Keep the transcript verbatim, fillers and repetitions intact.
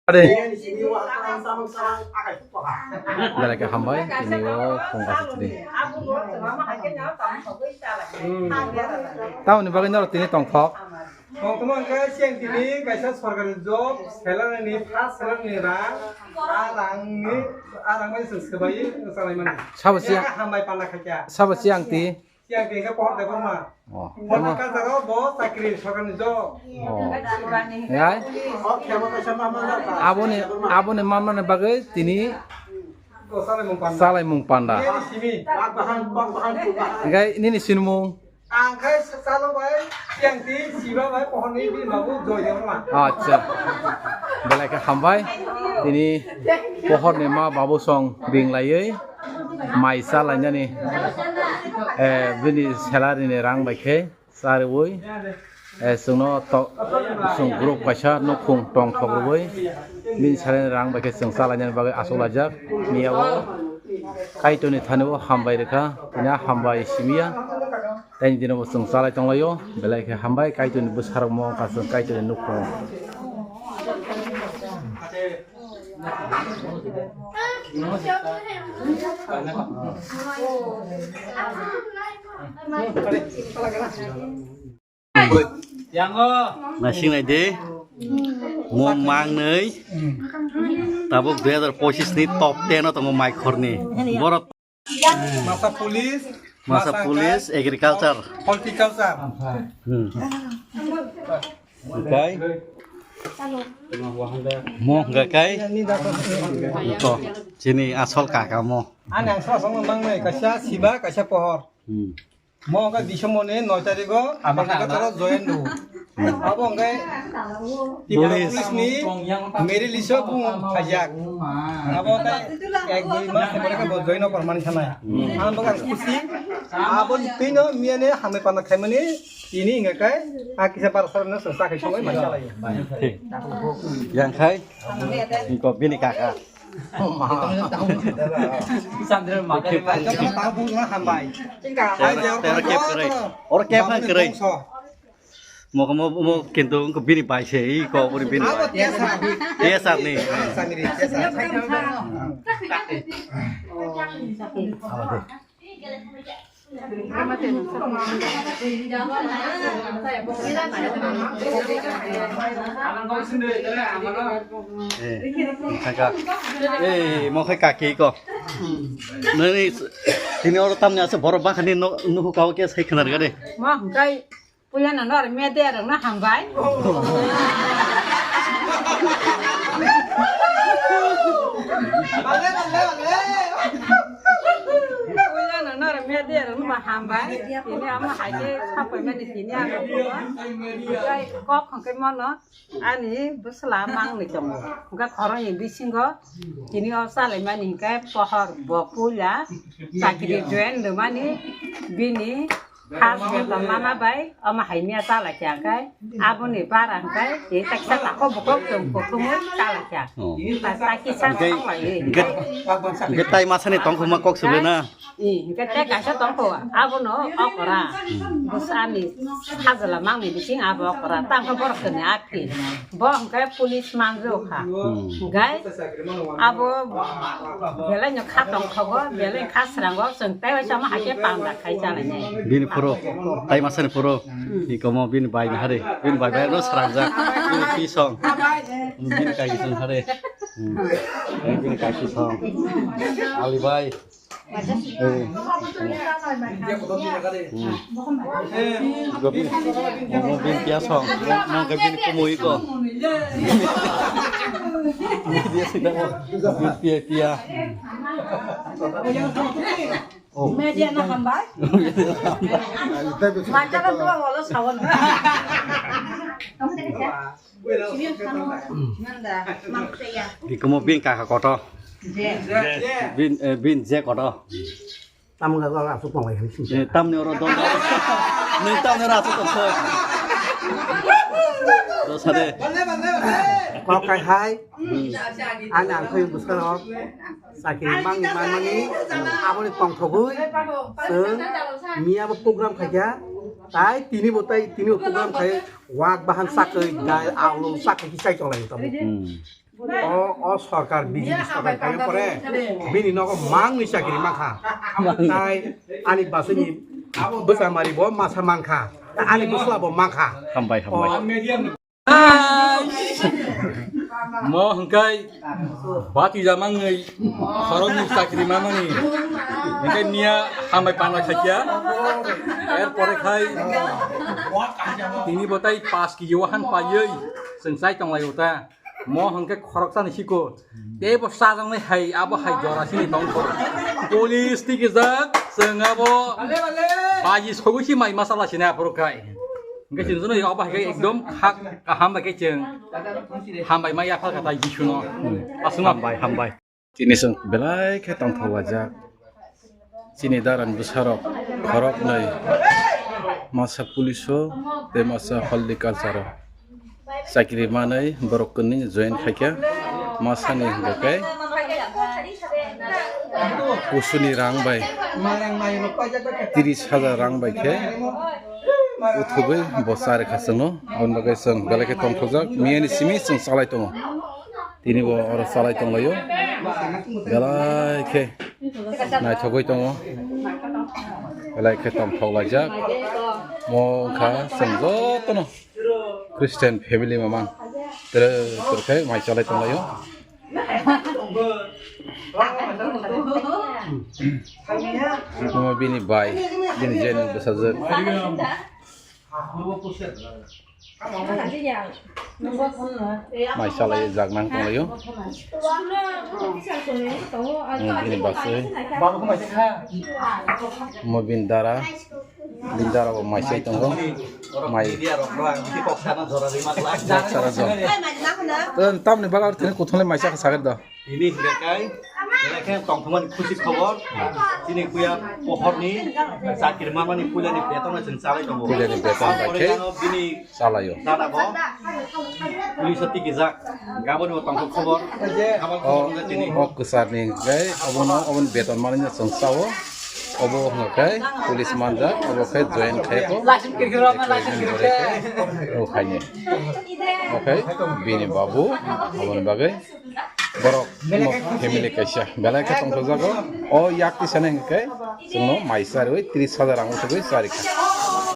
Ade. Belai khe hambai, tini o phung kasitri. Tamoni bagwi norok tini tongthok. Tongthoma hwnkhe siyang tini kaisa sorkari job, salary ni, first salary ni rang, a rang ni, a rang bai chwng swbai chalai mani. Sabo siyang, hambai panda khaikha. Sabo siyang ti. Siyang twi hwnkhe Pohor Debbarma. Oh. Horticulture o bo chakri sorkar ni job. Oh. Hai? O khemo kaisa ma ma na ka. Aboni, aboni ma ma ni bagwi tini. O salai mung panda. Salai mung panda. Nini simi. Bak bahan, bak bahan, bak bahan. Hingke nini sinimung? Ang khai salo bai, siyang twi siba bai, Pohor ni bini babu Joy Debbarma. Acha. Belai khe hambai. Tini Pohor ni ma babu song ringlaiwi. Mai cha lainani, eh, bini salary ni rang bai khe cha rwui, eh, chwngno to-, chwng group kaisa nukhung tongthok rwui bini salary ni rang bai khe chwng cha lainani bagwi achuk laijak. Miya o Kaitor ni thani o hambai rwkha, tini hambai simiya. Tei dino bo chwng cha lai tong laio, belai khe hambai Kaitor ni bwsarok mo wngkha chwng Kaitor ni nukhung. Nasing nai de, mo mangnwi, tabuk dui hazar pochis ni top ten o tongo Maikhor ni. Borok Masa police, masa police, agriculture. Horticulture. Hmm. Oke. Mo hingga kai. Ko, chini asol kaka mo. Ani ang sa song mang nai, kaisa siba, kaisa pohor. Hmm. Mo hingga December ni noi tarikh o, horticulture o join do. Abo hingga Tripura police ni merit list o bung khaijak. Abo tai ek dui mas ni pore khe bo join o pormani sanai. Ang bo ang khusi. Abo ni twi no miya ni hambai panda khaimani tini hingga kai a kisa bar sar no sa khai songwi mai salai. Yang khai ko bini kaka. Chandra ma. Tabuk na hambai. Tera kep kere. Or kep han kere. Mo mo mo kintu ko bini bai se i ko bini bini bai. Yes sir ni. Eh, thangka. Eh, mo khai kaki ko. Nini tini oro tamni asa borok bakhani no nuhu kau ke sai khnar gade. Mo khai Puila no nor media rok no hambai. Puila no nor media rok no hambai. Tini amo hai khe sapai mani tini ano kok hongke mono ani bwsla mang ni tongo. Hingke khorang ni bisingo tini o salai mani hingke pohor bo puila chakri join rwmani bini Khas beton mama bai, omo hai miya chala kya kai, aboni bara hwnkhe, tei taksa tako bukhuk chwng kuthumwi chala kya. Oh. Ta, ta kisa hwnkhe, thang lai. Hwnkhe, hwnkhe tai masani tongkhuma kok sule na? I, hwnkhe tei kaisa tongkho, abono okra. Bwsani sajla mangni bising abo okra, tangkhe borok kwnwi aphi. Bo hwnkhe police manjokha. Hmm. Hwnkhe abo belai no kha tongthogo, belai kha srango, chwng tei waisa ma hakhe panda khai chalainai. Bini phuru, tai masani phuru, ikomo bini bai ni hari, bini bai bai no srangjak, bini pisong, bini kai kisong hari. Hmm. Bini kai kisong. Ali bai. Eh. Hmm. Gobi, mo, mo bin pia song, mo, mo ke bin kumui ko. Dia sida mo, bin pia pia. Oh. Media na hambai. Manjala tua wala sawan. Bikomo bin kaka koto. Bin, eh, bin je koto. Tamni oro aswk tong lai. Eh, tamni oro dol dol. Nwng tamni oro aswk tong kho. Dosade. Kok kai hai. Hmm. Ani ang khoi bwskango. Sakri mangni manmani aboni tongthogwi chwng miya bo program khaikha. Tai tini bo tai tini bo program khai wak bahan sakwi dai alu sakwi kisai tong lai tamo. Hmm. O, o sorkar, B J P sorkar kaiya pore, bini nogo mangni chakri mankha. Tai ani basini bwsa mari bo masa mankha. Ani bwsla bo mankha. Hambai, hambai. O, Mo hwnkhe bati jamangni khoroknwi chakri mamani. Hwnkhe miya hambai panda khaikya. Erpore khai tini bo tai pash kg wahan paiwi chwng chai tonglaio ta. Mo hwnkhe khoroksani siko. Tei bo chajaknai hai, abo hai jora sini tongkho. Police tikijak, chwng abo baji sogwi si mai masala sini aphuru khai. Hwnkhe chwng jono abo hai khe ekdom khak kaham bai khe chwng hambai ma yaphar kha tai Jisuno. Aswkno. Hambai, hambai. Tini chwng belai khe tongthok laijak. Chini darani bwsarok khoroknwi masa police o tei masa horticulture o chakri manwi borok kwnwi join khaikha. Masani hwnkhe kusuni rang bai tris hajar rang bai khe uthubwi bo charikha chwngno. Aboni bagwi chwng belai khe tongthokjak, miyani simi chwng chalai tongo. Tini bo oro chalai tonglaio. Belai khe naithogwi tongo. Belai khe tongthok laijak. Mo wngkha chwng jotono Christian family mamang. Tere tere khe mai chalai tonglaio. Omo bini bai, bini jeni bwsajwk. Mai salai jak nang tonglaio. Bini baswi. Mo bini dara. Bini dara bo mai sai tongo. Mai. Sara jok. Tamni bagar thini kuthunglai mai sa sakar da. Tini hingkhe kai, belai khe tongthokmani khusi khobor. Chini puya pohorni chakri mamani puilani betonno chwng chalai tongo. Puilani beton bai khe bini chalaio. Dada bo police o tikijak. Gaboni bo tongthok khobor. Gabon khobor wngkha tini. O kwcharni hingkhe obono, oboni beton manwi chwng chao. Obo hwnkhe police manjak, obo khe join khaiko. License kirkiro, license kirkiro. O khaini. Oke, bini babu, aboni bagwi. Borok mo family kaisa belai khe tongthokjago. O yak tisani hwnkhe chwngno mai charwi tris hajar rang uthogwi charikha.